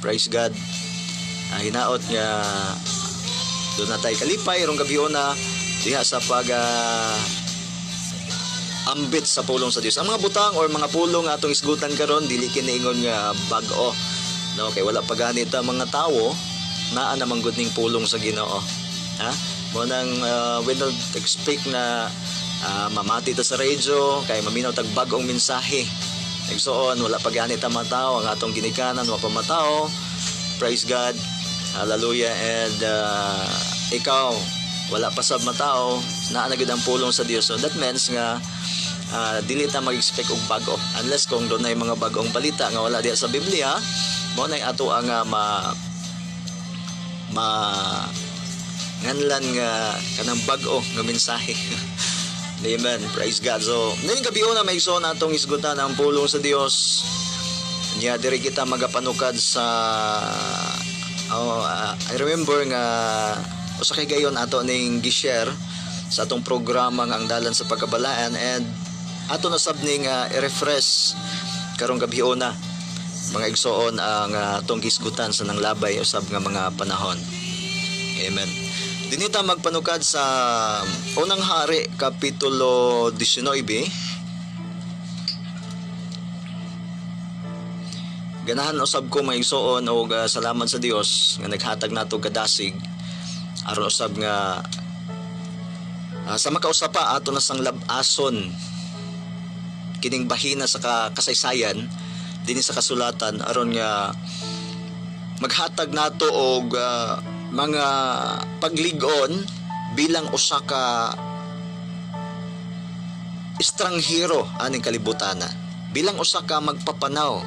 Praise God. Hinaot nga duna tay kalipay rong gabiona diha sa pag ambit sa pulong sa Dios. Ang mga butang or mga pulong nga atong isgutan karon, dili kini ingon nga bag-o. No, kay wala pa gani ta mga tawo, naa naman gud ning pulong sa Ginoo. Ha? Mao nang we don't expect na mamati ta sa radyo kay maminaw tag bag-ong mensahe. Igsoon, wala pa gani ta mga tao, ang atong ginikanan wa pa matao. Praise God. Hallelujah. And ikaw, wala pa sab matao, naa na gyud ang pulong sa Dios. So that means nga dili ta mag-expect og bag-o unless kung dunay mga bag-ong balita nga wala diha sa Biblia, mao nay ato ang ma ma nganlan nga kanang bag-o nga mensahe. Amen. Praise God. So, ngayong gabiona, mga igsoon, atong isgutan ang pulong sa Dios. Nya diri kita magapanukad sa, oh, I remember nga usa kay gayon ato ning gi-share sa atong programa nga Ang Dalan sa Pagkabalaan and ato na sab ning i-refresh karong gabiona, mga igsoon, ang atong gisgutan sa nanglabay usab nga mga panahon. Amen. Dinhi ta magpanukad sa Unang Hari kapitulo 19. Ganahan usab ko, mga igsoon, og salamat sa Dios nga naghatag nato kadasig aron usab nga sa makausa pa ato na sang lab-ason kining bahina sa kasaysayan dinhi sa kasulatan aron nga maghatag nato og mga paglig-on bilang usa ka estranghero aning kalibutana, bilang usa ka magpapanaw.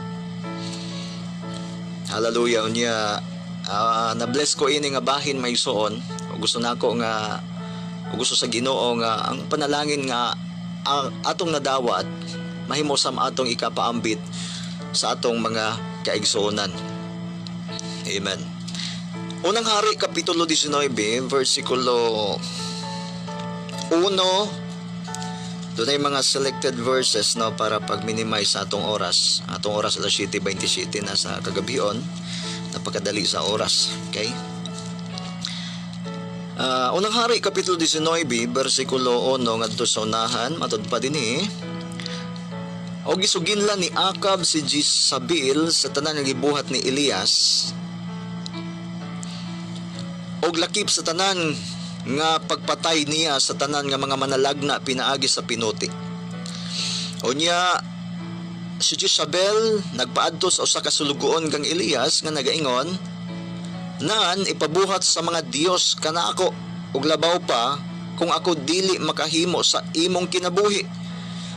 Hallelujah. Unya na-bless ko ini nga bahin, mga igsoon. Gusto nako nga gusto sa Ginoo nga ang panalangin nga ang atong nadawat mahimo sa atong ikapaambit sa atong mga kaigsuonan. Amen. Unang Hari kapitulo 19 versikulo 1. Dunay mga selected verses, no, para pag-minimize sa atong oras. Atong oras, alas 7:27 na sa kagabion. Napakadali sa oras, okay? Unang Hari kapitulo 19 versikulo 1 ngadto sa unahan, matud pa dinhi: Og gisuginlan ni Akab si Jezabel sa tanan nga gibuhat ni Elias og lakip sa tanan nga pagpatay niya sa tanan nga mga manalagna pinaagi sa pinuti. Unya si Jezabel nagpaadto sa usa ka sulugoon kang Elias nga nagaingon, "Nan ipabuhat sa mga Dios kanako ug labaw pa kung ako dili makahimo sa imong kinabuhi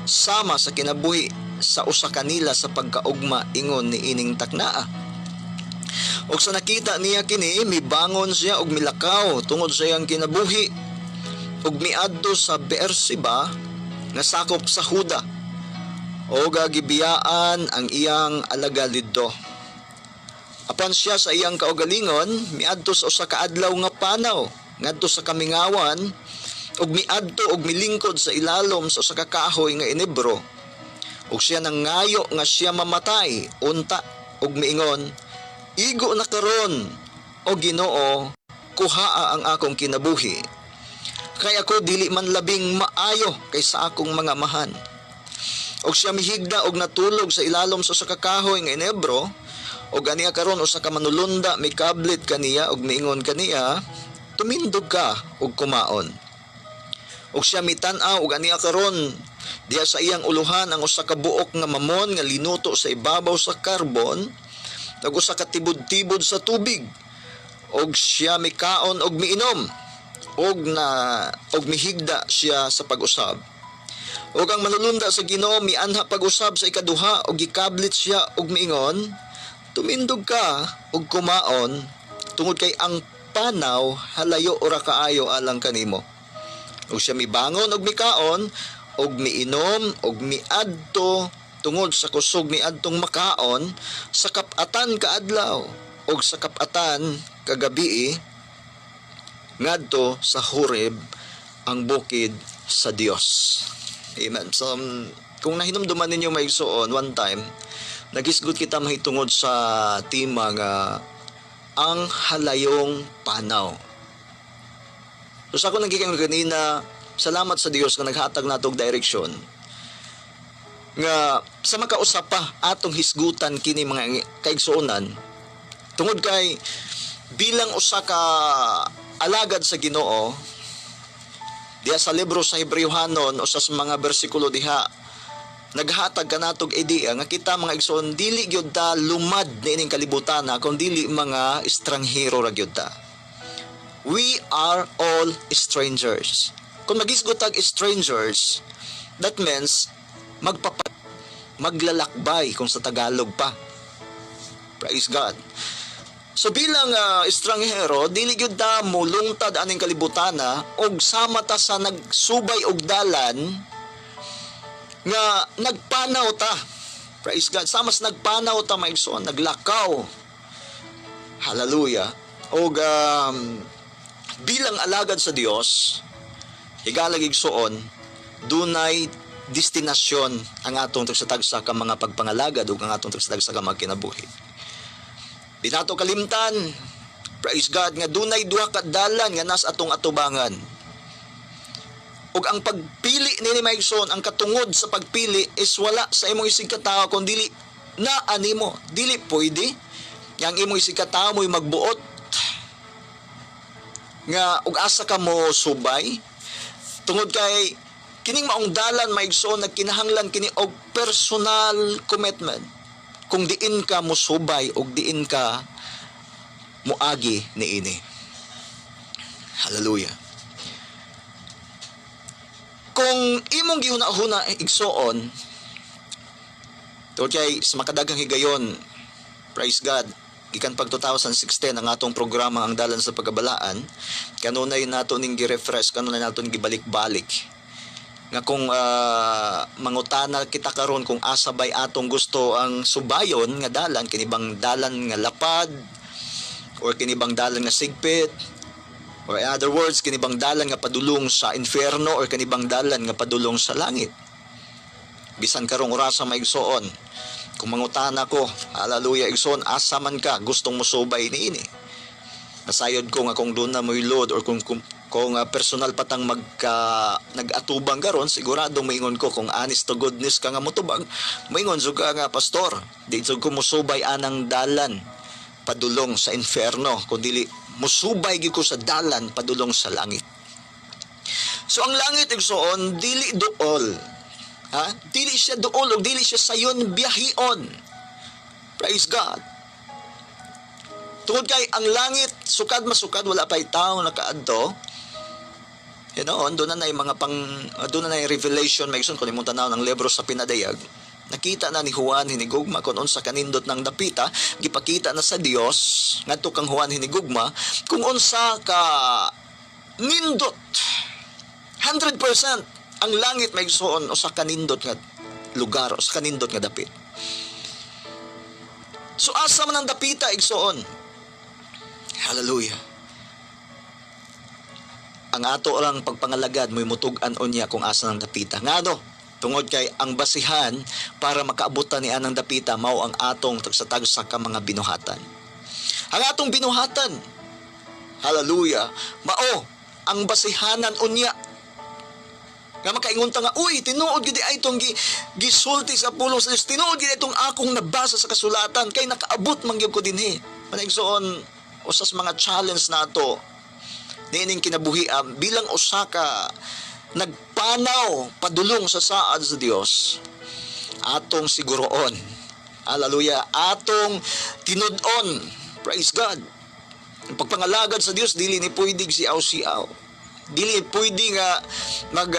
sama sa kinabuhi sa usa kanila sa pagkaugma ingon ni ining taknaa." Og sa nakita niya kini, mibangon siya og milakaw tungod sa iyang kinabuhi ug miadto sa Beersheba nga sakop sa Huda og gibiyaan ang iyang alagad didto. Apan siya sa iyang kaugalingon miadto sa usa ka adlaw nga panaw ngadto sa kamingawan ug miadto og milingkod sa ilalom sa usa ka kahoy nga enebro, ug siya nangayo nga siya mamatay unta ug miingon, "Igo na karon, o Ginoo, kuhaa ang akong kinabuhi. Kay ako dili man labing maayo kaysa akong mga amahan." Og siya mihigda og natulog sa ilalom sa usa ka kahoy nga enebro, og aniya karon usa ka manulunda mikablit kaniya og miingon kaniya, "Tumindog ka og kumaon." Og siya mitan-aw og aniya karon diha sa iyang uluhan ang usa ka buok nga mamon nga linuto sa ibabaw sa karbon ug usa ka tibod-tibod sa tubig. Og siya mikaon og miinom og na og mihigda siya sa pag-usab. Og ang manulunda sa Ginoo mianha pag-usab sa ikaduha og gikablit siya og miingon, "Tumindog ka og kumaon tungod kay ang panaw halayo ora kaayo alang kanimo." Og siya mibangon og mikaon og miinom og miadto tungod sa kusog ni adtong makaon sa kapatan kaadlaw og sa kapatan kagabii ngadto sa Horeb, ang bukid sa Dios. Amen. So, kung nahinumduman ninyo, mga igsoon, one time, Naghisgot kita mahitungod sa tema nga "Ang Halayong Panaw". So sa ako nagkikan kanina, salamat sa Dios nga naghatag nato og direksyon nga sa makausap pa atong hisgutan kini, mga kaigsuonan, tungod kay bilang usa ka alagad sa Ginoo, diha sa libro sa Hebreohanon, usa sa mga bersikulo diha naghatag kanatog ideya nga kita, mga igsoon, dili gyud ta lumad niining kalibutan na kun dili mga estranghero ra gyud ta. We are all strangers. Kung magisgot tag strangers, that means maglalakbay kung sa Tagalog pa. Praise God. So bilang estranghero, dili gyud ta mulungtad aning kalibutana og sama ta sa nagsubay og dalan nga nagpanaw ta. Praise God. Sama sa nagpanaw ta, maigsoon, naglakaw. Hallelujah. Og bilang alagad sa Dios, higalag igsoon, dunay destinasyon ang atong tagsa-tagsa ka mga pagpangalagad ug ang atong tagsa-tagsa ka mga kinabuhi. Di nato kalimtan, praise God, nga dunay duha ka dalan nga nas atong atubangan. Ug ang pagpili nini, maigsoon, ang katungod sa pagpili is wala sa imong isig katao kun dili na animo, dili pwede nga ang imong isig katao mo'y magbuot nga ug asa ka mo subay, tungod kay kining maong dalan, maigsoon, nagkinahanglan kini og personal commitment kung diin ka mosubay og diin ka moagi niini. Hallelujah. Kung imong gihuna-huna, igsoon, tungod kay sa makadaghang higayon, praise God, gikan pag 2016 ang atong programa, Ang Dalan sa Pagkabalaan, kanunay nato ning gi-refresh, kanunay nato ning gibalik-balik nga kung mangutana kita karon kung asa bay atong gusto ang subayon nga dalan, kini bang dalan nga lapad or kini bang dalan nga sigpit, or in other words, kini bang dalan nga padulong sa inferno or kini bang dalan nga padulong sa langit. Bisan karong orasa, maigsoon, kung mangutana ko, hallelujah, igsoon, asa man ka gustong mosubay niini, nasayod ko nga kung doon na mo'y load or kung personal patang magka nag-atubang karon, sigurado moingon ko, kung honest to goodness ka nga motubag, moingon jud ka nga, "Pastor, di jud ko mosubay anang dalan padulong sa inferno, kun dili mosubay gyud ko sa dalan padulong sa langit." So ang langit, igsoon, dili duol, ha, dili siya duol ug dili siya sayon biyahion. Praise God. Tungod kay ang langit, sukad masukad wala pa'y tao nakaadto. Doon na yung mga pang doon na yung revelation, may kung imong tanaw ng libro sa Pinadayag. Nakita na ni Juan Hinigugma kung unsa kanindot ng dapita, gipakita na sa Dios ngadto kang Juan Hinigugma kung unsa ka nindot. 100% ang langit, may igsoon, usa kanindot nga lugar, usa kanindot nga dapit. So asa man ang dapita, igsoon? Hallelujah. Ang ato lang pagpangalagad mo'y mutug-an unya kung asa ng dapita. Ngano? Tungod kay ang basihan para makaabutan ni anang dapita mao ang atong tagsa-tagsa ka mga binuhatan. Ang atong binuhatan, hallelujah, mao ang basihanan unya nga makaingon ta nga, "Uy, tinuod gyud ay itong gisulti sa pulong sa Dios, tinuod gyud itong akong nabasa sa kasulatan kay nakaabot man gyud ko dinhi." Manigsoon, usa sa mga challenge nato niining kinabuhi bilang usa ka nagpanaw padulong sa saad sa Dios, atong siguroon, hallelujah, atong tinud-on, praise God, ang pagpangalagad sa Dios dili ni pwede siaw-siaw, dili pwede nga mag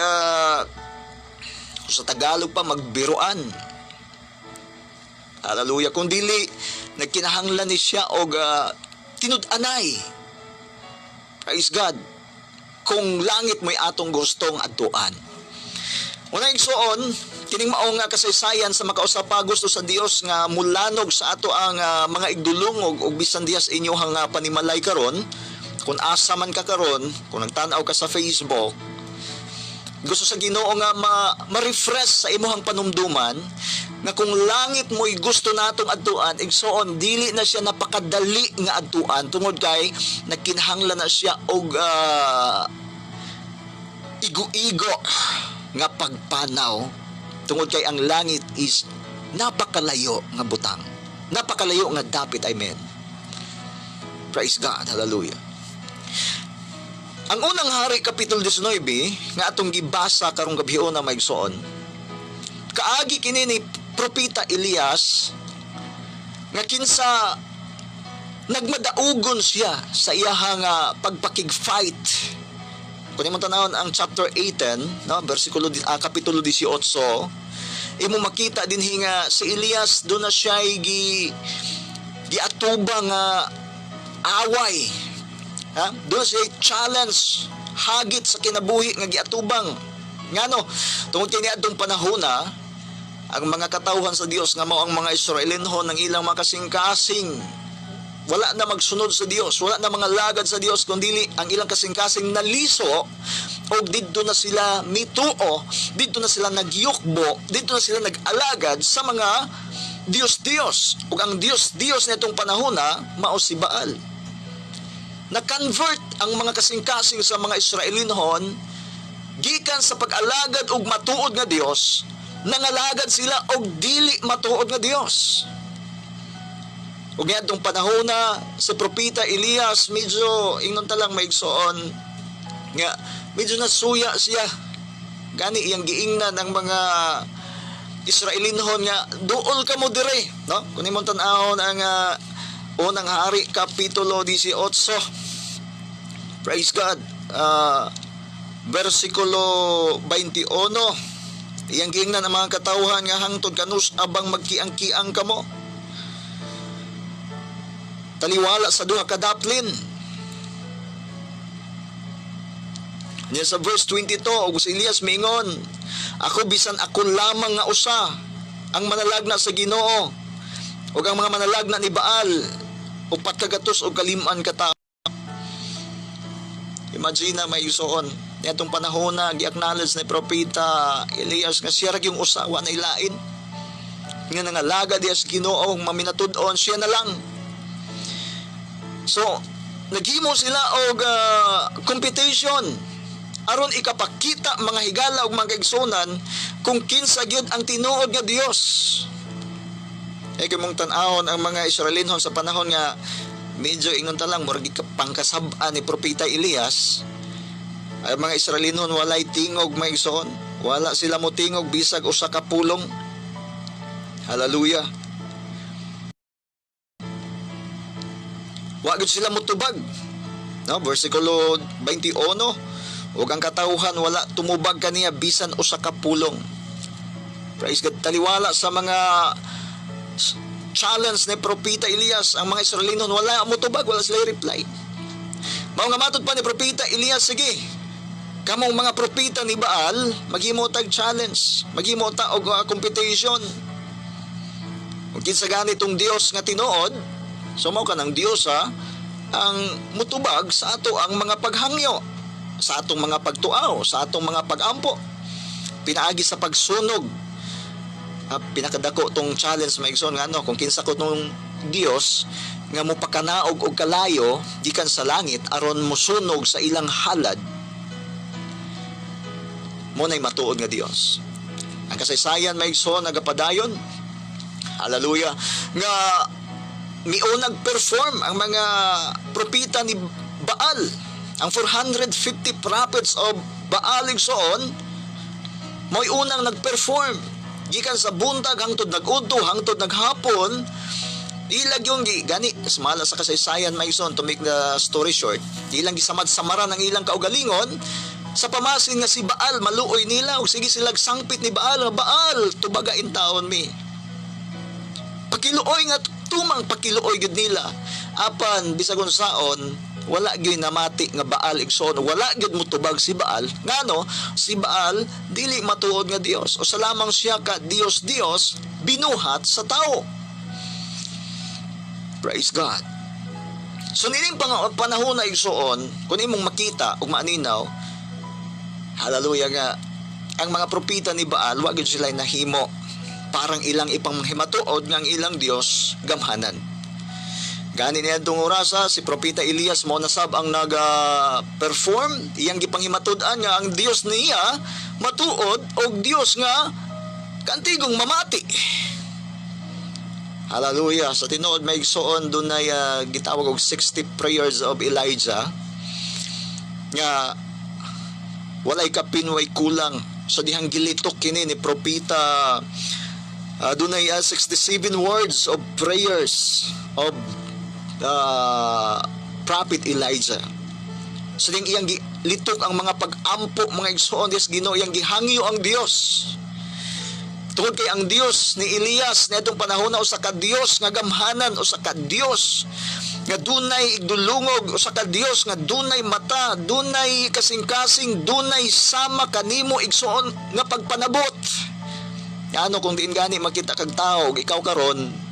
sa Tagalog pa, magbiruan. Hallelujah. Kung dili nagkinahanglan ni siya og tinud-anay. Praise God. Kung langit mo'y atong gustong adtuan. Una, igsoon, kining mao nga kasaysayan sa makausapa, gusto sa Dios nga mulanog sa ato ang mga igdulong og bisan diha sa inyong panimalay karon, kung asa man ka karon, kung nagtan-aw ka sa Facebook, gusto sa Ginoo nga ma-refresh sa imuhang panumduman Nga kung langit mo'y gusto natong adtuan, igsoon, dili na siya napakadali nga adtuan tungod kay nagkinahanglan na siya og igo-igo nga pagpanaw tungod kay ang langit is napakalayo nga butang, napakalayo nga dapit. Amen. Praise God. Hallelujah. Ang Unang Hari kapitulo 19 nga atong gibasa karong gabhiona, mga igsoon, kaagi kini ni Propeta Elias nga kinsa nagmadaugon siya sa iyahang pagpakig-fight. Kung imong tanawon ang chapter 18, no, bersikulo kapitulo 18, imo makita din nga si Elias duna siya giatubang nga away. Ha? Duna siya challenge hagit sa kinabuhi nga giatubang. Ngano? Tungod kay niadtong panahona, ang mga katawhan sa Dios nga mao ang mga Israelinhon ng ilang mga kasing-kasing wala na magsunod sa Dios, wala na mangalagad sa Dios, kundi ang ilang kasing-kasing naliso og didto na sila mituo, didto na sila nagyukbo, didto na sila nag-alagad sa mga Dios-Dios. Ug ang Dios-Dios nitong panahona mao si Baal. Na-convert ang mga kasing-kasing sa mga Israelinhon gikan sa pag-alagad og matuod nga Dios, nangalagad sila og dili matuod nga Dios. Ug niadtong panahon na sa propeta Elias, medyo ingnon ta lang, mga igsoon, nga medyo nasuya siya. Gani iyang giingnan ang mga Israelinhon nga duol kamo dire, no? Kung imong tan-awon ang Unang Hari kapitulo 18. Praise God. Versikulo 21. Iyang giingnan ang mga katawhan nga hangtod kanus-a bang magkiang-kiang kamo? Taliwala sa duha ka daplin. Niya sa verse 22, ug si Elias miingon, "Ako, bisan ako lamang nga usa ang manalagna sa Ginoo, ug ang mga manalagna ni Baal 405 ka tawo." Imagine na, mga igsoon, niadtong panahon na gi-acknowledge ni Propeta Elias nga siya ra yung usa, wa na ilain nga nangalaga diya sa Ginoo, maminatud-on siya na lang. So, naghimo sila og competition aron ikapakita, mga higala ug mga kaigsunan, kung kinsa gyud ang tinuod nga Dios. Eh kung mong tan-awon ang mga Israelinhon sa panahon nga medyo ingon ta lang murag pangkasab-an ni Propeta Elias, ay mga Israelinhon walay tingog, mga igsoon. Wala sila mo tingog bisag usa ka pulong. Hallelujah. Wa gyud sila motubag. No, versikulo 21, ug ang katawhan wala tumubag kaniya bisan usa ka pulong. Praise God. Taliwala sa mga challenge ni Propeta Elias, ang mga Israelinon wala motubag, wala sila reply. Mao nga matod pa ni Propeta Elias, "Sige, kamong mga propeta ni Baal, maghimo tag challenge, maghimo ta og competition. Ug kinsa ganitong Dios nga tinuod, so mao kanang Dios ha, ang mutubag sa ato ang mga paghangyo, sa atong mga pagtuaw, sa atong mga pagampo pinaagi sa pagsunog." Pinakadako tong challenge, mga igsoon, nga ano kung kinsa ko tong Dios nga mopakanaog og kalayo gikan sa langit aron mosunog sa ilang halad, mao nay matuod nga Dios. Ang kasaysayan, mga igsoon, nagapadayon. Hallelujah, nga miunag perform ang mga propeta ni Baal. Ang 450 prophets of Baal, igsoon, mo'y unang nag-perform gikan sa buntag hangtod nag-udto, hangtod naghapon. Ilag yung gani smala sa kasaysayan, mga igsoon, to make the story short, ilang gisamad-samaran ang ilang kaugalingon sa pamasin nga si Baal maluoy nila, ug sige sila sangpit ni Baal, "Baal, tubaga taon mi." Pakiluoy nga tumang pakiluoy gyud nila. Apan bisag unsaon, wala gyud namati nga Baal, igsoon. Wala gyud motubag si Baal. Ngano? Si Baal dili matuod nga Dios, usa lamang siya ka Dios Dios binuhat sa tao. Praise God. So nining panahon na, igsoon, kung imong makita ug maaninaw, hallelujah, nga ang mga propeta ni Baal wa gyud sila nahimo. Parang ilang ipanghimatuod nga ang ilang Dios gamhanan. Gani niadtong orasa, si Propeta Elias mao na sab ang naga-perform, iyang gipanghimatud-an nga ang Dios niya matuod og Dios nga kantigong mamati. Hallelujah. Sa tinuod, mga igsoon, dunay gitawag og 60 prayers of Elijah nga walay kapin, way kulang sa dihang gilitok kini ni propeta. Dunay 67 words of prayers of Prophet Elijah. Sa dihang iyang litok ang mga pag-ampo, mga igsoon, Dios Ginoo, iyang gihangyo ang Dios. Tungod kay ang Dios ni Elias niadtong panahon na usa ka Dios nga gamhanan, usa ka Dios nga dunay igdulungog, usa ka Dios nga dunay mata, dunay kasing-kasing, dunay sama kanimo, igsoon, nga pagpanabot. Ano kung diin gani makita kag tao, ikaw karon,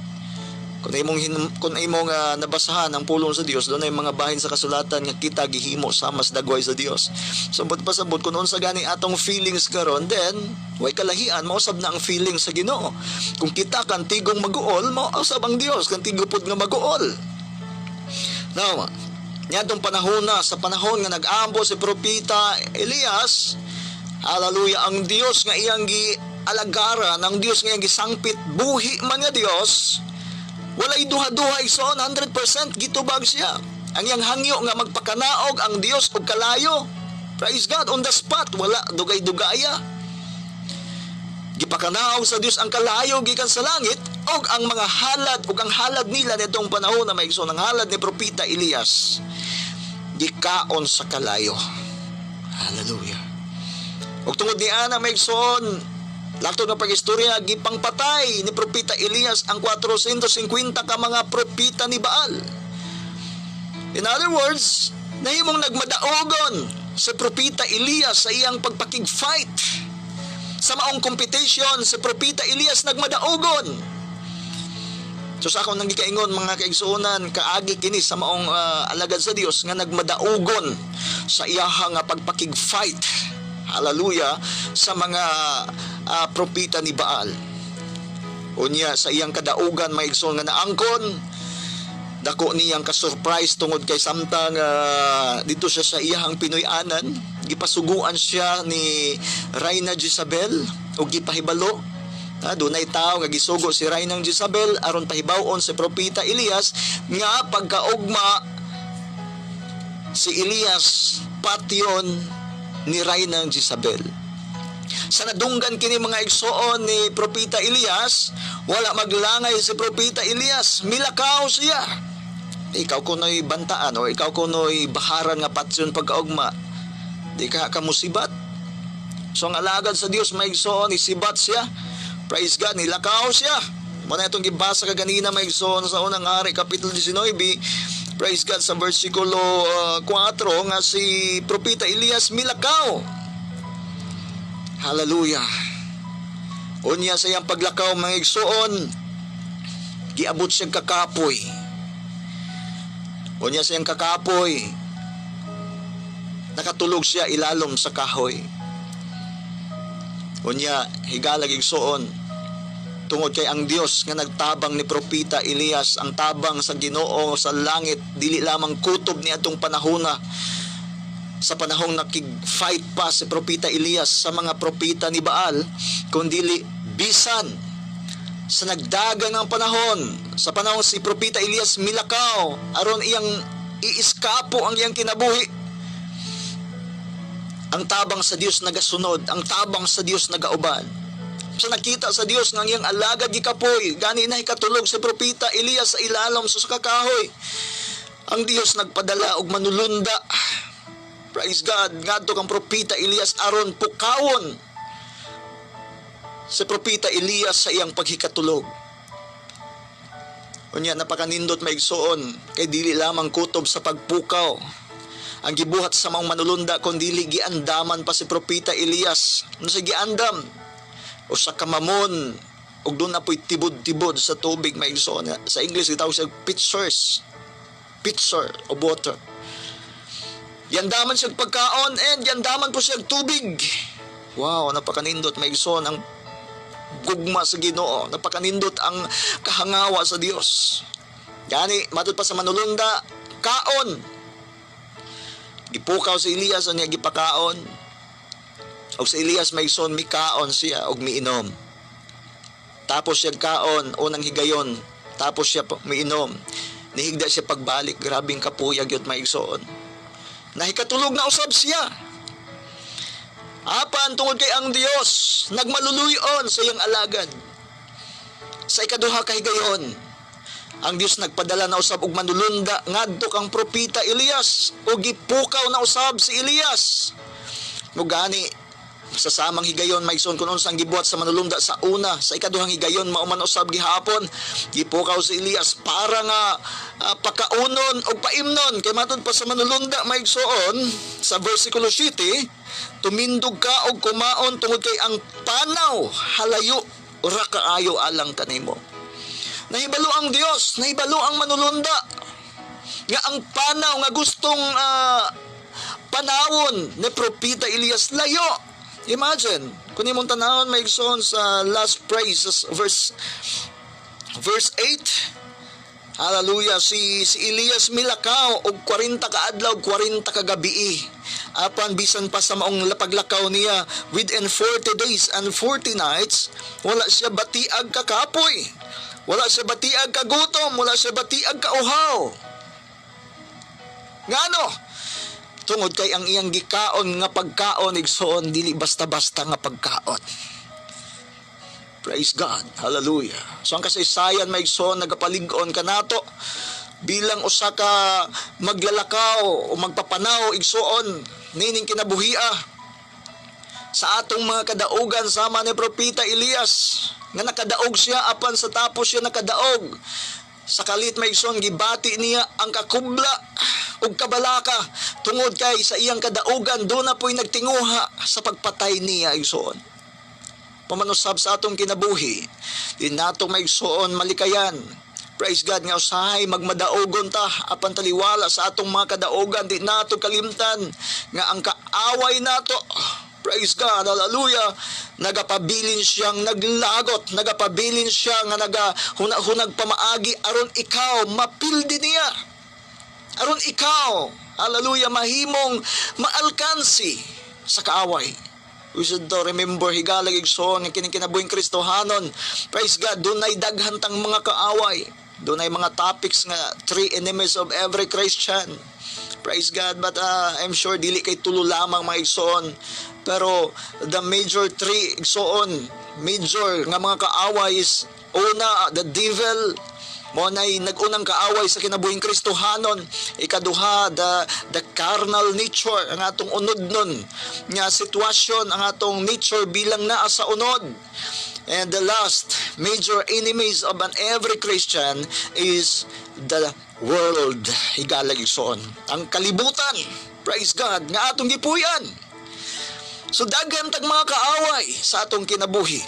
kung imong nabasahan ang pulong sa Dios, dunay mga bahin sa kasulatan nga kita gihimo sama sa dagway sa Dios. So but pasabot kung unsa gani atong feelings karon, then way kalahian, mausab na ang feelings sa Ginoo. Kung kita kantigong maguol, mausab ang Dios kantigo pod nga maguol. Now, niadtong panahon na, sa panahon nga nag-ampo si Propeta Elias, hallelujah, ang Dios nga iyang gialagaran, ang Dios nga iyang gisangpit, buhi man nga Dios, walay duha-duha, igsoon, 100% gitubag siya. Ang iyang hangyo nga magpakanaog ang Dios og kalayo. Praise God, on the spot, wala dugay-dugaya. Gipakanaog sa Dios ang kalayo gikan sa langit og ang mga halad ug ang halad nila nitong panahon na, maigsoon, ang halad ni Propeta Elias gikaon sa kalayo. Hallelujah. Ug tungod ni ana, maigsoon, laktod nga pag-istorya, gipangpatay ni Propeta Elias ang 450 ka mga propeta ni Baal. In other words, nahimong nagmadaogon sa Propeta Elias sa iyang pagpakig-fight. Sa maong competition, si Propeta Elias nagmadaogon. So sa akong nanggikaingon, mga kaigsuonan, kaagi kini sa maong alagad sa Dios nga nagmadaugon sa iyahang pagpakig-fight. Hallelujah, sa mga propeta ni Baal. Unya sa iyang kadaugan, maigsoon, nga naangkon, dako niyang ka-surprise tungod kay samtang dito siya sa iyahang Pinoy-anan, gipasuguan siya ni Reyna Jezabel o gipahibalo. Ha, dunay tao nga gisugo si Reyna Jezabel aron pahibaw-on si Propeta Elias nga pagkaugma si Elias patyon ni Reyna Jezabel. Sa nadunggan kini, mga igsoon, ni Propeta Elias, wala maglangay si Propeta Elias, milakaw siya. Ikaw kuno'y bantaan o ikaw kuno'y baharan nga patyon pagkaugma, di ka kamusibat. So ang alagad sa Dios, mga igsoon, isibat siya. Praise God, nilakaw siya. Mao na itong gibasa kaganina, mga igsoon, sa Unang Hari, Kapitulo 19, praise God, sa versikulo 4 nga si Propeta Elias milakaw. Hallelujah. Unya sa iyang paglakaw, mga igsoon, giabot siya kakapoy. Unya sa iyang kakapoy, nakatulog siya ilalom sa kahoy. Unya, higalag, igsoon, tungod kay ang Dios nga nagtabang ni Propeta Elias, ang tabang sa Ginoo sa langit, dili lamang kutob ni atong panahona, sa panahong nakig-fight pa si Propeta Elias sa mga propeta ni Baal, kundili bisan sa nagdagan ng panahon, sa panahon si Propeta Elias milakaw aron iyang iiskapo ang iyang kinabuhi, ang tabang sa Dios nagasunod, ang tabang sa Dios nagauban. Sa nakita sa Dios nga ang iyang alagad gikapoy, gani na ikatulog si Propeta Elias sa ilalom sa kakahoy. Ang Dios nagpadala og manulunda. Praise God, ngadto kang Propeta Elias aron pukawon si Propeta Elias sa iyang paghikatulog. Unya napakanindot, maigsoon, kay dili lamang kutob sa pagpukaw ang gibuhat sa maong manulunda kundili giandaman pa si Propeta Elias. Ano sa giandam? Usa ka mamon ug duna po'y tibod-tibod sa tubig, maigsoon. Sa English gitawag siya pitchers. Pitcher of water. Giandaman siya pagkaon and giandaman po siya tubig. Wow, napakanindot, maigsoon, ang gugma sa Ginoo, napakanindot ang kahangawa sa Dios. Gani matud pa sa manulunda, kaon. Gipukaw si Elias, niya gipakaon. Og si Elias, mga igsoon, mikaon siya og miinom. Tapos siya kaon, unang higayon, tapos siya miinom. Nihigda siya pagbalik, grabing kapuyag yun, mga igsoon. Nahikatulog na usab siya. Apan tungod kay ang Dios nagmaluluyon sa iyang alagad. Sa ikaduha ka higayon, ang Dios nagpadala na usab og manulunda ngadto kang propeta Elias ug gipukaw na usab si Elias. Mao gani sa samang higayon, mga igsoon, kung unsang gibuhat sa manulunda sa una, sa ikaduhang higayon mao man usab gihapon. Gipukaw si Elias para nga pakaunon og paimnon, kay matud pa sa manulunda, mga igsoon, sa versikulo 7, "Tumindog ka og kumaon tungod kay ang panaw halayo ra kaayo alang kanimo." Nahibalo ang Dios, nahibalo ang manulunda nga ang panaw nga gustong panawon ni Propeta Elias layo. Imagine, kung imong tanawon, mga igsoon, sa last phrase, verse verse 8. Hallelujah, si Elias milakaw og 40 ka adlaw, 40 ka gabi. Apan bisan pa sa maong paglakaw niya within 40 days and 40 nights, wala siya batiag kakapoy. Wala siya batiag kagutom, wala siya batiag kauhaw. Ngano? Tungod kay ang iyang gikaon nga pagkaon, igsoon, dili basta-basta nga pagkaon. Praise God. Hallelujah. So ang kasaysayan, mga igsoon, nagapalig-on kanato bilang usa ka maglalakaw o magpapanaw, igsoon, nining kinabuhia sa atong mga kadaugan sama ni Propeta Elias nga nakadaog siya. Apan sa tapos siya nakadaog sa kalit, mga igsoon, gibati niya ang kakubla ug kabalaka tungod kay sa iyang kadaugan duna po'y nagtinguha sa pagpatay niya, igsoon. Mao man usab sa atong kinabuhi, di nato, mga igsoon, malikayan. Praise God, nga usahay magmadaogon ta, apan taliwala sa atong mga kadaogan, di nato kalimtan nga ang kaaway nato, praise God, hallelujah, nagapabilin siyang naglagot, nagapabilin siya nga nagahuna-hunag pamaagi aron ikaw mapildi niya. Aron ikaw, hallelujah, mahimong maalkansi sa kaaway. We should to remember, higalag, igsoon, nga kining kinabuhing Kristohanon. Praise God, dunay daghan tang mga kaaway. Dunay mga topics nga three enemies of every Christian. Praise God, but I'm sure dili kay tulo lamang, mga igsoon. Pero the major three, igsoon, major nga mga kaaway is una, the devil, mao nay nag-unang kaaway sa kinabuhing Kristohanon. Ikaduha, the carnal nature, ang atong unod nun nga sitwasyon, ang atong nature bilang naa sa unod. And the last major enemies of an every Christian is the world. Higalag, igsoon. Ang kalibutan. Praise God, nga atong gipuy-an. So daghan tag mga kaaway sa atong kinabuhi.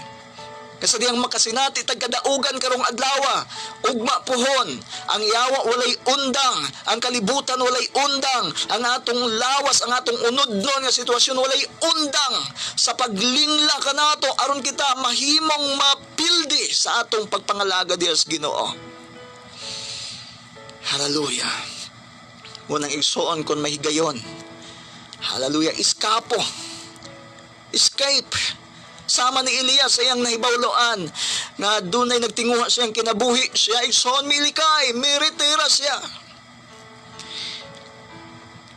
Kasi diyang makasinati tag kadaugan karong adlaw, ugma puhon, ang yawa walay undang, ang kalibutan walay undang, ang atong lawas, ang atong unodnon nga sitwasyon walay undang sa paglingla kanato aron kita mahimong mapildi sa atong pagpangalaga diha sa Ginoo. Hallelujah. Unang, igsoon, kung mahigayon. Hallelujah. Iskapo. Escape. Sama ni Elias sa iyang nahibawloan nga dunay nagtinguha siyang kinabuhi siya, igsoon, milikay, miretira siya.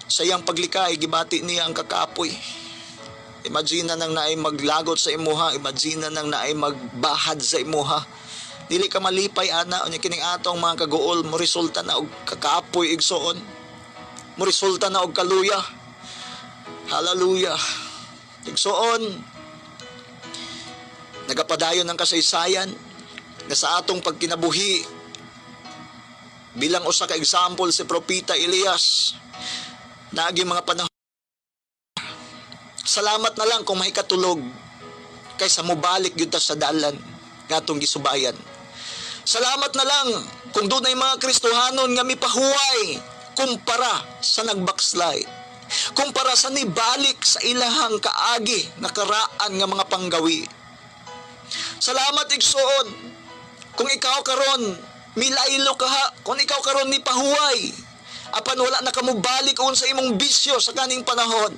Sa iyang paglikay, gibati niya ang kakapoy. Imagine na nang naay maglagot sa imuha, imagine na nang naay magbahad sa imuha. Dili ka malipay ana, unya kining atong mga kaguol mo resulta na og kakapoy, igsoon. Mo resulta na og kaluya. Hallelujah. Igsoon, nagapadayon ng kasaysayan nga sa atong pagkinabuhi bilang usa ka example si Propeta Elias, naagi mga panahon, salamat na lang kung mahikatulog kaysa mobalik gyud ta sa dalan nga atong gisubayan. Salamat na lang kung dunay mga Kristohanon nga mipahuway kumpara sa nagbackslide, kumpara sa nibalik sa ilahang kaagi nga karaan nga mga panggawi. Salamat, igsoon. Kung ikaw karon milaylo ka ha, kung ikaw karon ni pahuway, apan wala na kamubalik sa imong bisyo sa kaning panahon.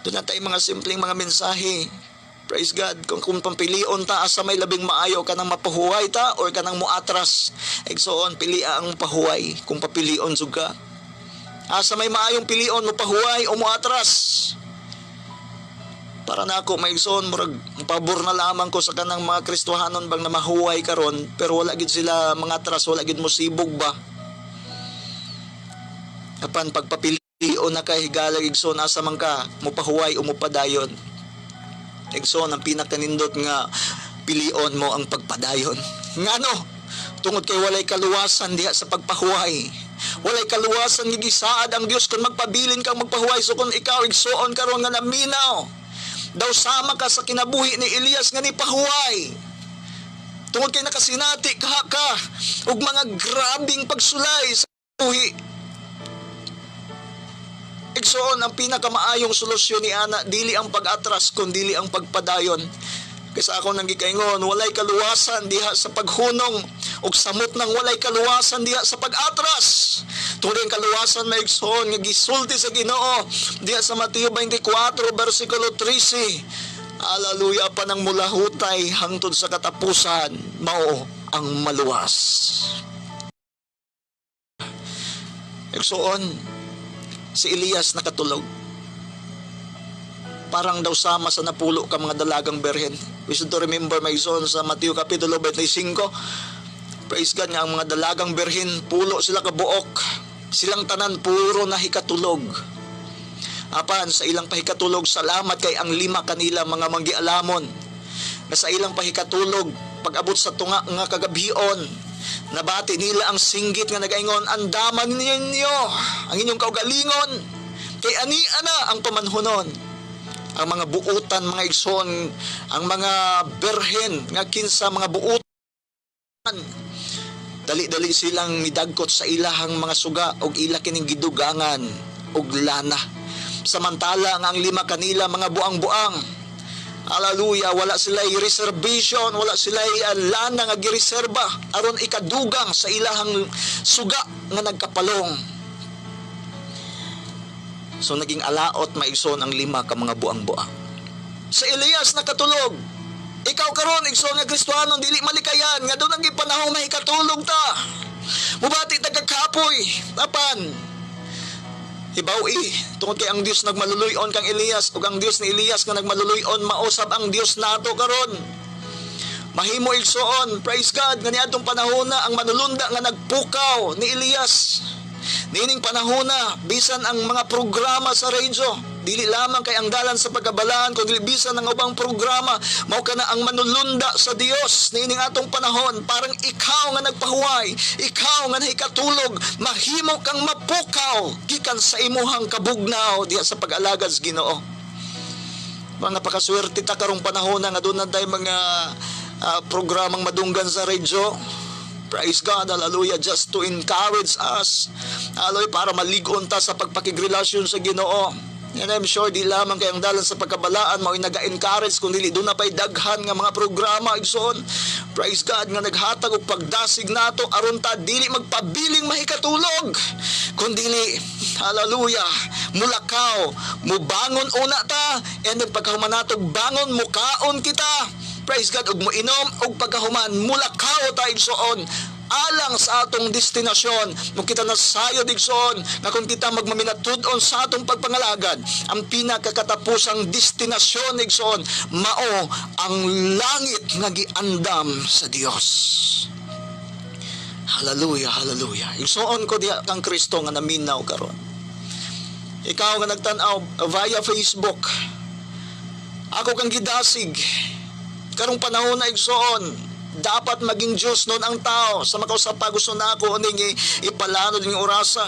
Duna tay mga simpleng mga mensahe. Praise God. Kung pampilion ta asa may labing maayo, kanang mapahuway ta or kanang muatras. Igsoon, pili ang pahuway kung papilion jud ka. Asa may maayong pilion, mopahuway o muatras? Para na ako, may igsoon, murag pabor na lamang ko sa kanang mga Kristohanon bang na mahuway karon, pero wala gid sila mga atras, wala gid mo sibog ba. Apan pagpapilion na kay higala, igsoon, asa man ka, mopahuway o mopadayon? Igsoon, ang pinakanindot nga pilion mo ang pagpadayon. Ngano? Tungod kay walay kaluwasan diha sa pagpahuway. Walay kaluwasan nga gisaad ang Dios kung magpabilin kang magpahuway. So kung ikaw, igsoon, karon nga naminaw, daw sama ka sa kinabuhi ni Elias nga nipahuway. Tungod kay nakasinati ka og mga grabing pagsulay sa buhi. Igsoon, ang pinakamaayong solusyon ni ana dili ang pag-atras kun dili ang pagpadayon. Kaysa ako nang gikaingon, walay kaluwasan diha sa paghunong ug samot nang walay kaluwasan diha sa pag-atras. Tungod ang kaluwasan, may igsoon, nga gisulti sa Ginoo diha sa Mateo 24 versikulo 13. Hallelujah, pa nang mulahutay hangtod sa katapusan, mao ang maluwas. Igsoon, si Elias nakatulog. Parang daw sama sa napulo ka mga dalagang berhen. We should to remember, my son, sa Mateo Kapitulo 25. Praise God nga ang mga dalagang berhen, pulo sila kabuok. Silang tanan puro nahikatulog. Apan sa ilang pahikatulog, salamat kay ang lima kanila mga manggialamon. Nga sa ilang pahikatulog, pag-abot sa tunga nga kagabhion, nabati nila ang singgit nga nagaingon, "Andaman ninyo ang inyong kaugalingon, kay ani ana ang pamanhunon." Ang mga buutan, mga igsoon, ang mga berhen nga kinsa mga buutan, dali-dali silang midagkot sa ilahang mga suga og ila kining gidugangan og lana. Samantala nga ang lima kanila mga buang-buang. Hallelujah, wala sila reservation, wala sila lana nga gireserba aron ikadugang sa ilahang suga nga nagkapalong. So naging alaot, maigsoon, ang lima ka mga buang-buang. Sa Elias nakatulog. Ikaw karon, igsoon nga Kristohanon, dili malikayan nga duna ang panahon mahikatulog ta. Mubati ta kakapoy. Apan hibaw-i, tungod kay ang Dios nagmaluluy-on kang Elias ug ang Dios ni Elias nga nagmaluluy-on mausab ang Dios nato karon. Mahimo, igsoon, praise God, nga niadtong panahon na ang manulunda nga nagpukaw ni Elias. Niining panahon na, bisan ang mga programa sa radyo, dili lamang kay Ang Dalan sa Pagkabalaan, kundi bisan ang ubang programa, mao kana ang manulunda sa Dios niining atong panahon. Parang ikaw nga nagpahuway, ikaw nga nahikatulog, mahimo kang mapukaw gikan sa imuhang kabugnaw diha sa pag-alagad sa Ginoo. Mga napakaswerte ta karong panahon na nga duna tay mga programang madunggan sa radyo. Praise God, hallelujah, just to encourage us. Hallelujah, para maligon ta sa pagpakigrelasyon sa Ginoo. And I'm sure di lamang kay Ang Dalan sa Pagkabalaan mao'y naga-encourage kung dili duna pa'y daghan nga mga programa, igsoon. Praise God, nga naghatag og pagdasig nato aron ta dili magpabiling mahikatulog. Kun dili, hallelujah, mulakaw, mubangon una ta, and then pagkahuman natog bangon, mukaon kita. Praise God, ug moinom, ug pagkahuman mulakaw ta, igsoon, alang sa atong destinasyon. Mo kita nasayod, igsoon, nga kung kita magmaminatud-on sa atong pagpangalagad, ang pinakakatapusang destinasyon, igsoon, mao ang langit nga giandam sa Dios. Hallelujah, hallelujah. Igsoon ko diha kang Kristo nga naminaw karon. Ikaw nga nagtan-aw via Facebook. Ako kang gidasig. Karong panahon na, igsoon, dapat maging Diyos nun ang tao. Sa makausap pa gusto na ako ning ipalanod ning orasa.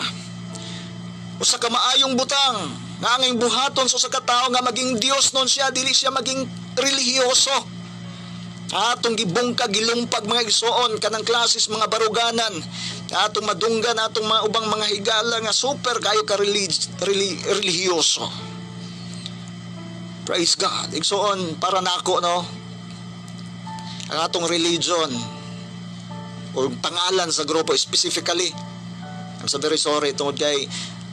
Usa ka maayong butang nga angay buhaton sa usa ka tawo nga maging Dios nun siya, dili siya maging relihiyoso. Atong gibungkag, gilumpag, mga igsoon, kanang klases mga baruganan. Atong madunggan atong mga ubang mga higala nga super kayo ka relihiyoso. Praise God. Igsoon, para nako, no. Ang atong religion o pangalan sa grupo specifically. I'm so very sorry tungod kay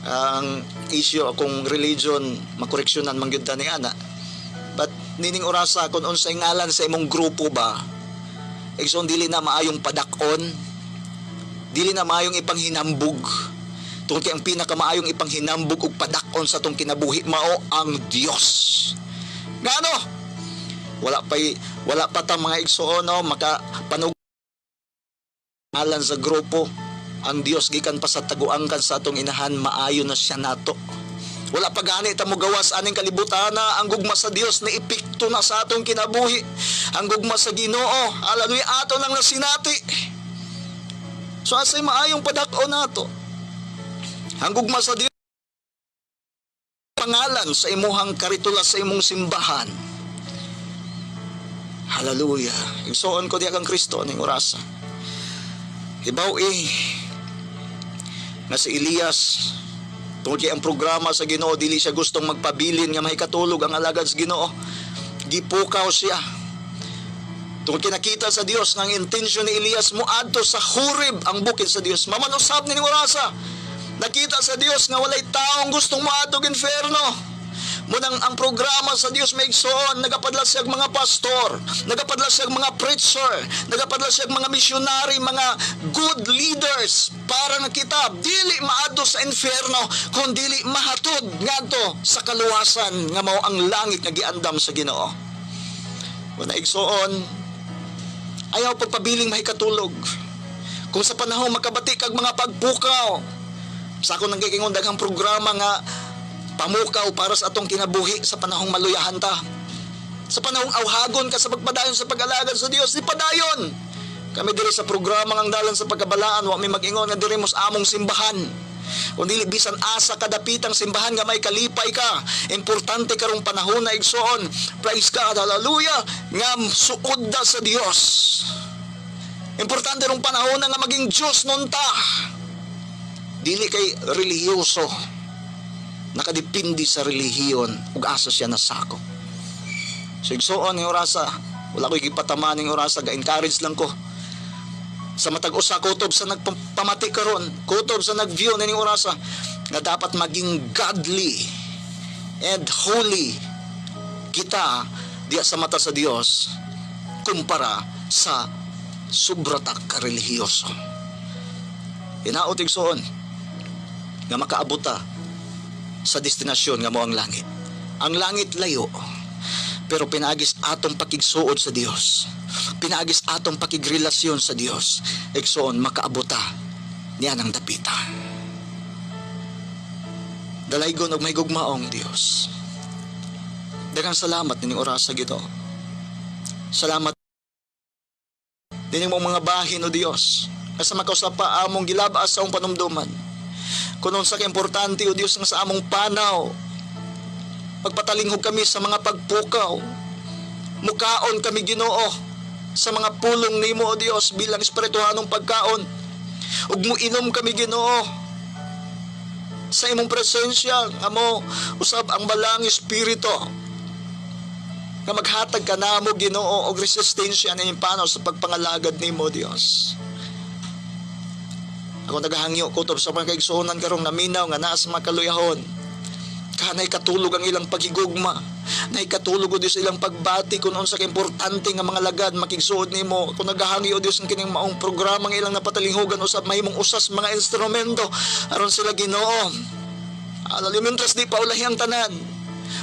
ang issue akong religion, makoreksyonan man gyud ta ni ana. But nining orasa, kung unsay ngalan sa imong grupo ba, igsoon, dili na maayong padak-on, dili na maayong ipanghinambog. Tungod kay ang pinakamaayong ipanghinambog ug padak-on sa atong kinabuhi mao ang Dios. Ngano? Wala pa ta, mga igsoon, no, maka panug ngalan sa grupo. Ang Dios, gikan pa sa taguangkan sa atong inahan, maayo na siya nato. Wala pa gani ta mogawas aning kalibutan na ang gugma sa Dios ni epekto na sa atong kinabuhi. Ang gugma sa Ginoo, hallelujah, ato nang nasinati. So asay maayong padak-on nato? Ang gugma sa Dios, pangalan sa imuhang karitula sa imong simbahan. Hallelujah. Igsoon ko diha kang Kristo ning orasa. Hibaw eh nga si Elias, tungod kay ang programa sa Ginoo, dili siya gustong magpabilin nga mahikatulog ang alagad sa Ginoo. Gipukaw siya. Tungod kay nakita sa Dios nga ang intensyon ni Elias moadto sa Horeb, ang bukid sa Dios. Maman usab ning orasa. Nakita sa Dios nga walay taong gustong moadtog inferno. Munang ang programa sa Dios, may igsoon, nagapadala siya mga pastor, nagapadala siya mga preacher, nagapadala siya mga missionary, mga good leaders para nga kita dili maadto sa inferno kun dili mahatod ngadto sa kaluwasan nga mao ang langit nga giandam sa Ginoo. Wala, igsoon, ayaw pagpabiling mahikatulog. Kung sa panahon makabati kag mga pagpukaw, sa ako nang giingon, daghang programa nga pamukaw para sa atong kinabuhi sa panahong maluyahan ta. Sa panahong awhagon ka sa pagpadayon sa pag-alagad sa Dios, di padayon. Kami diri sa programa ng Dalan sa Pagkabalaan, wa mi mag-ingon nga diri mo sa among simbahan. Kung dili bisan asa kadapitang simbahan nga may kalipay ka. Importante karong panahon na, igsoon. Praise God, hallelujah, nga suod da sa Dios. Importante rong panahon na nga maging Diyos nun ta. Dili kay relihiyoso. Nakadepende sa relihiyon ug asa siya nasako. So igsoon ning orasa, wala ko'y gipatama ning orasa, ga-encourage lang ko. Sa matag usa, kutob sa nagpamati karon, kutob sa nag-view nining orasa, nga dapat maging godly and holy kita diya sa mata sa Dios kumpara sa sobra ta ka relihiyoso. Hinaot, igsoon, nga makaabot ta sa destinasyon nga mao ang langit. Ang langit layo, pero pinaagis atong pakigsuod sa Dios. Pinaagis atong pakigrelasyon sa Dios. Igsoon, makaabot ta niya ng dapita. Dalaygon og mahigugmaong Dios. Daghang salamat nining orasa, Ginoo. Salamat nining mong mga bahin, o Dios. Nga sa makausap pa among gilabas sa among panumduman. Kung unsa ka importante, o Dios, nga sa among panaw magpatalinghog kami sa mga pagpukaw. Mukaon kami, Ginoo, sa mga pulong nimo, o Dios, bilang espirituhanong pagkaon. Ug muinom kami, Ginoo, sa imong presensya nga mo usab ang Balaang Espiritu, nga maghatag ka namo, Ginoo, og resistensya ning panaw sa pagpangalagad nimo, Dios. Ako nagahangyo kutob sa mga kaigsuonan karong naminaw nga naa sa mga kaluyahon. Kanay katulog ang ilang paghigugma. Nay katulog, o Dios, ilang pagbati kung unsa ka importante nga mga lagad makigsuod nimo. Kung nagahangyo, o Dios, ang kining maong programa nga ilang napatalinghugan usab mahimong usas mga instrumento aron sila, Ginoo. Hallelujah, mientras di pa ulahi ang tanan,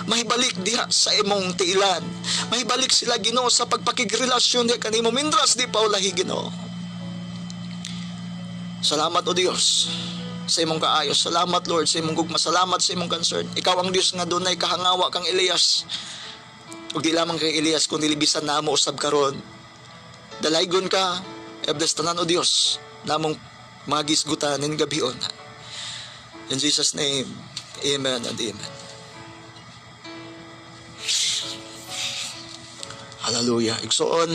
mahibalik diha sa imong tiilan. Mahibalik sila, Ginoo, sa pagpakigrelasyon diha kanimo mientras di pa ulahi, Ginoo. Salamat, O Dios, sa imong kaayo. Salamat, Lord, sa imong gugma. Salamat sa imong concern. Ikaw ang Dios nga dunay kahangawa kang Elias. Ug di lamang kay Elias kundi bisan namo usab karon. Dalaygon ka, i-bless tanan, O Dios, namong mga gisgutan ning gabion. In Jesus' name, amen and amen. Hallelujah. Igsoon,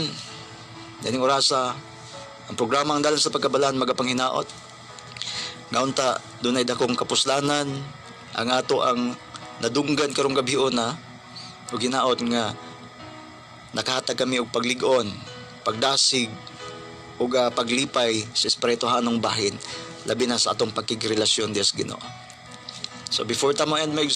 dining orasa, ang programa ang Dalan sa Pagkabalaan magapanghinaot. Ngaunta, dunay dakong kapuslanan, ang ato ang nadunggan karong gabion na, ug hinaot nga nakahatag kami og paglig-on, pagdasig ug paglipay sa espirituhanong bahin, labi na sa atong pagkigrelasyon diha sa Ginoo. So before ta mo end, mga